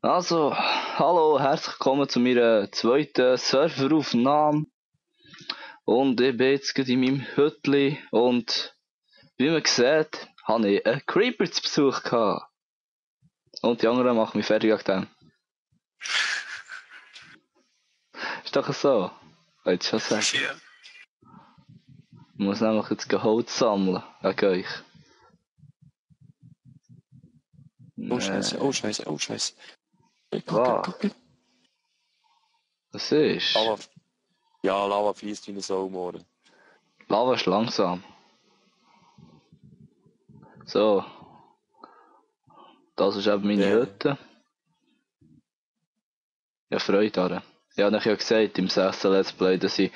Also, hallo, herzlich willkommen zu meiner zweiten Serveraufnahme. Und ich bin jetzt gerade in meinem Hütli und wie man sieht, habe ich einen Creeper zu Besuch gehabt. Und die anderen machen mich fertig wegen dem. Ist doch so. Wollte ich schon sagen. Ja. Ich muss nämlich jetzt Holz sammeln, wegen euch. Oh Scheiße, oh Scheiße, oh Scheiße. Was? Kacke. Was ist? Lava. Ja, Lava fließt wie eine Sau im Ohren. Lava ist langsam. So. Das ist eben meine Hütte. Ja, Freude daran. Ich habe euch ja gesagt im 6. Let's Play, dass ich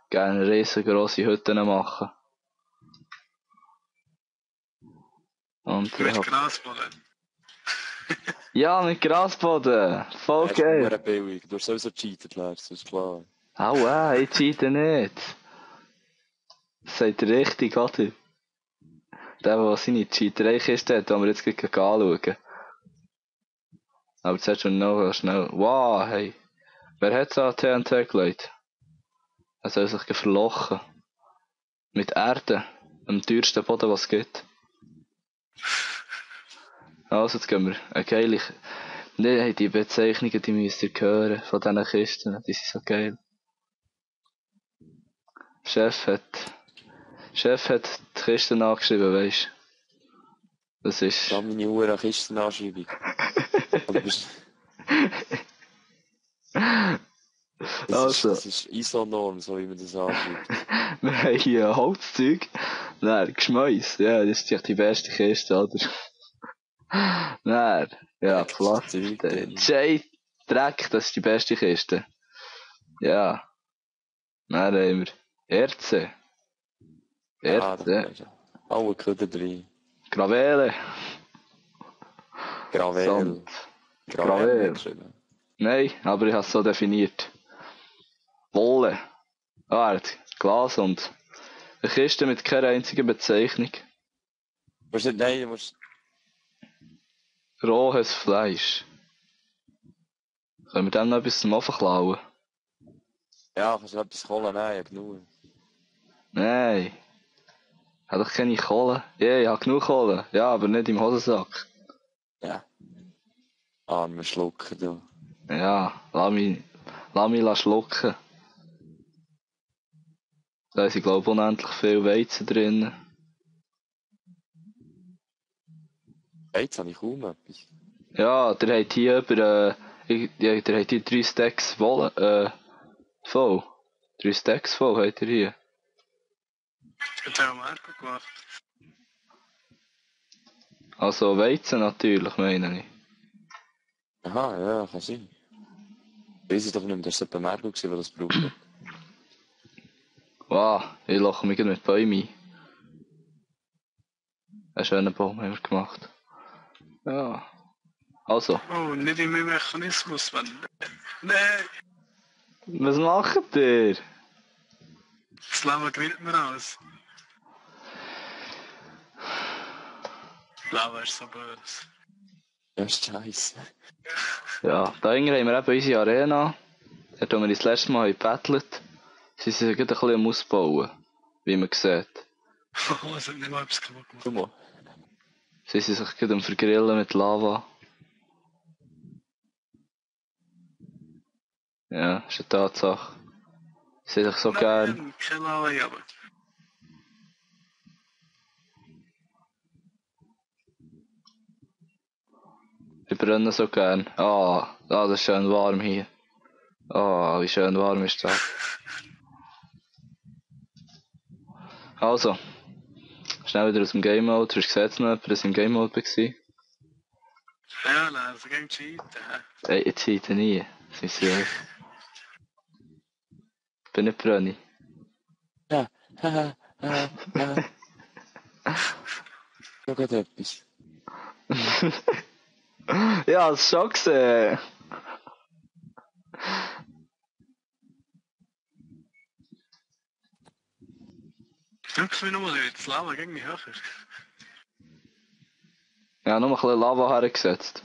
gerne riesengroße Hütten mache. Und Mit Grasboden. ja, mit Grasboden. Voll geil. Das ist billig. Du hast sowieso cheatet, Lars, das ist klar. Au, ich cheate nicht. Das seid ihr richtig, oder? Der seine Cheaterei ist, den wir jetzt gleich anschauen. Aber zuerst schon noch schnell. Wow, hey. Wer hat da TNT gelegt? Er soll sich verlochen. Mit Erde. Am teuersten Boden, was es gibt. Also, jetzt gehen wir. Eine geile... Nee, die Bezeichnungen, die müsst ihr hören. Von diesen Kisten. Die sind so geil. Chef hat die Kisten angeschrieben, weisst du? Das ist... Da meine Uhr an Kistenanschreibung. Also. Das ist ISO-Norm, so wie man das anschreibt. Wir haben hier Holzzeug. Nein, Geschmäus. Ja, das ist echt die beste Kiste, oder? Nein, ja, Plastik. Dreck, das ist die beste Kiste. Ja. Dann haben wir Erze. Erze. Alle Köder drin. Gravele. Gravel. Gravel. Nein, aber ich habe es so definiert. Wolle. Glas und eine Kiste mit keiner einzigen Bezeichnung. Nein, du musst... Rohes Fleisch. Können wir dem noch etwas zum Ofen klauen? Ja, kannst du noch etwas Kohle nehmen, ja genug. Nein. Ich habe doch keine Kohle. Ja, ich habe genug Kohle. Ja, aber nicht im Hosensack. Ja. Arme Schlucker, du. Ja, lass mich schlucken. Da ist, glaube ich, unendlich viel Weizen drin. Weizen habe ich kaum etwas. Ja, der hat hier der hat hier 3 Stacks voll. 3 Stacks voll hat er hier. Das hat auch Marco gemacht. Also Weizen natürlich, meine ich. Aha, ja, kann sein. Weiß ich doch nicht mehr, das war bei Marco, der das braucht hat. Wow, ich lache mich mit Bäumen ein. Einen schönen Baum haben wir gemacht. Ja. Also. Oh, nicht in meinem Mechanismus, Mann. Nein! Was macht ihr? Das Lava grillt mir aus. Lava ist so böse. Ja, ist scheiße. Ja, da hinten haben wir eben unsere Arena. Dort haben wir das letzte Mal gebettelt. Sie sind gerade ein bisschen am Ausbauen, wie man sieht. Oh, es hat nicht mal etwas kaputt gemacht. Guck mal. Sie sind sich gerade am Vergrillen mit Lava. Ja, ist eine Tatsache. Sie sich so gern. Nein, keine Lava, aber. Wir brennen so gern. Das ist schön warm hier. Wie schön warm ist das. Also, schnell wieder aus dem Game Mode. Hast du gesehen, noch jemand, dass ich im Game Mode war? Ja, Lava, gegen cheaten. Ey, ich cheate nie. Ich bin nicht Brönni. Ja, Schau gerade etwas. Ja, das schon gesehen. Danke mir nochmal, das Lava gegen mich höher. Ja, noch ein bisschen Lava hergesetzt.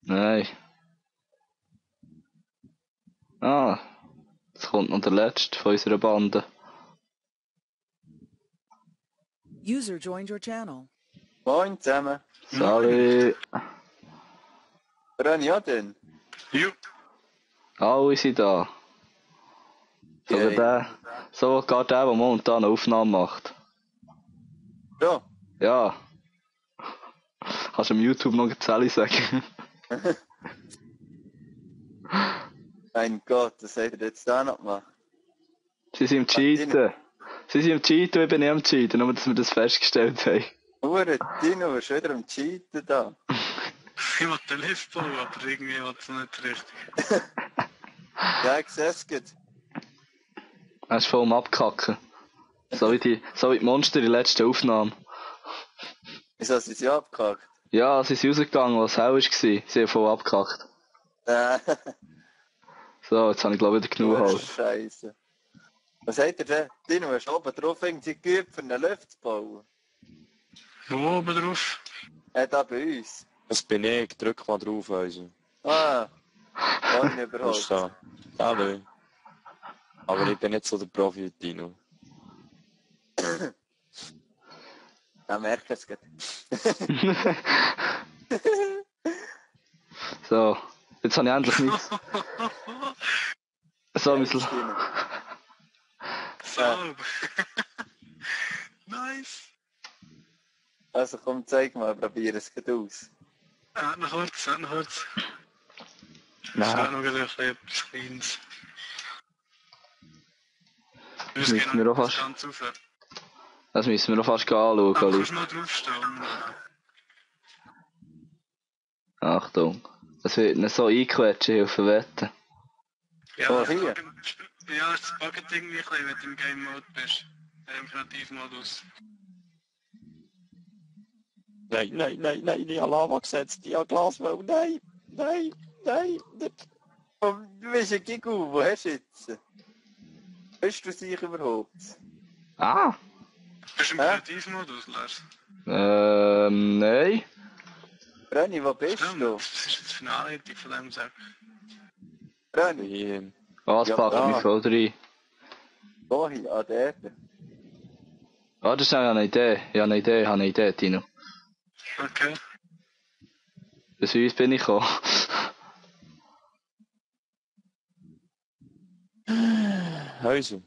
Nein. Ah, jetzt kommt noch der letzte von unserer Bande. User joined your channel. Moin zusammen. Salut. Rani, ja denn? Jo. Alle sind da. Sogar der momentan eine Aufnahme macht. Ja. Ja. Kannst du am YouTube noch Zähli sagen? Mein Gott, was hat er jetzt da noch gemacht? Sie sind im Cheaten. Sie sind im Cheaten, ich bin nicht am Cheaten, nur dass wir das festgestellt haben. Hure, Dino, was ist wieder am Cheaten da? Ich wollte den Lift bauen, aber irgendwie war es nicht richtig. Ja, ich sehe es gut. Er ist voll am Abkacken. So wie die Monster in der letzten Aufnahme. Wieso sind sie abgehakt? Ja, sie sind rausgegangen, was hell war. Sie haben voll abgekackt. So, jetzt habe ich glaube ich wieder genug halt. Scheiße. Was hat er denn? Dino, hast du oben drauf irgendwie geübt, für einen Lift zu bauen? Wo oben drauf? Da bei uns. Das bin ich, drück mal drauf, also. Ah, gar nicht Was ist überhaupt. da? Hallo. Aber ich bin nicht so der Profi, Dino. Ja, merke es gut. So, jetzt habe ich endlich nichts. So, ein bisschen. Sauber. Nice. Also komm, zeig mal, probier es gut aus. Noch kurz, noch kurz. Nein. Das ist noch etwas Kleines. Das müssen wir auch fast, ganz aufhören. das müssen wir auch fast anschauen, Aber Ali. kannst du mal draufstehen? Achtung. Es wird nicht so einquetschen, Hilfe wetten. Ja, Oh, das hier. ja, das packt irgendwie ein bisschen, wenn du im Game Mode bist. Im Kreativmodus. Nein, ich habe Lava gesetzt, ich habe Glaswell, nein. Du bist ein Gigu, wo hast du jetzt? Bist du sich überhaupt? Ah! Bist du im Kreativmodus, Lars? Nein. Rani, wo bist Stimmt, du? das ist das Finale von dem Sack. Rani, Hier. Was Ja, packt da. mich voll rein? wohin? An der. Ah, das ist eine Idee. Ich habe eine Idee, Tino. Okay. Bis uns bin ich gekommen. Also,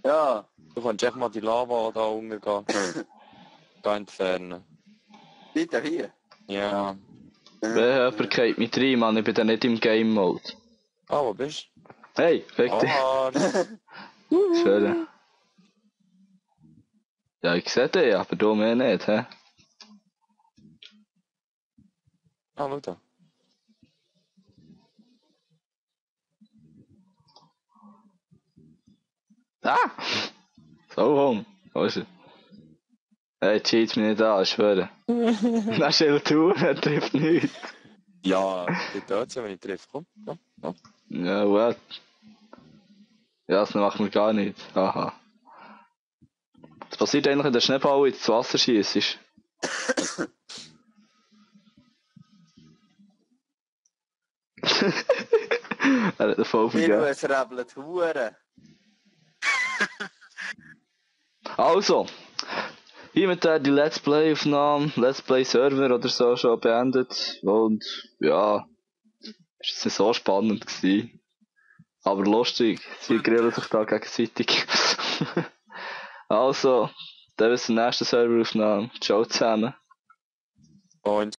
Ja, du kannst echt mal die Lava da unten gehen entfernen. bitte hier. Ja. Wer verkehrt mich rein, Mann? Ich bin da nicht im Game Mode. Ah, wo bist Hey, du? weg dich. Schön. Ja, ich sehe dich, aber du mehr nicht, hä? Ah, schau da. Ah! So Hung. Wo ist er? Hey, cheat mich nicht an, ich schwöre. Das ist eine Tour, er trifft nichts. Ja, die dort wenn ich treffe. Komm, komm. Ja, what? Ja, das machen wir gar nicht. Aha. Was passiert eigentlich, wenn der Schneeball ins Wasser schießt? Er hat den voll Dino, vergessen. es rebelt Hure. Also, hiermit die Let's Play-Aufnahme, Let's Play-Server oder so schon beendet. Und ja, ist jetzt nicht so spannend gewesen. Aber lustig, sie grillen sich da gegenseitig. Also, dann bis zur nächsten Serveraufnahme. Ciao zusammen. Und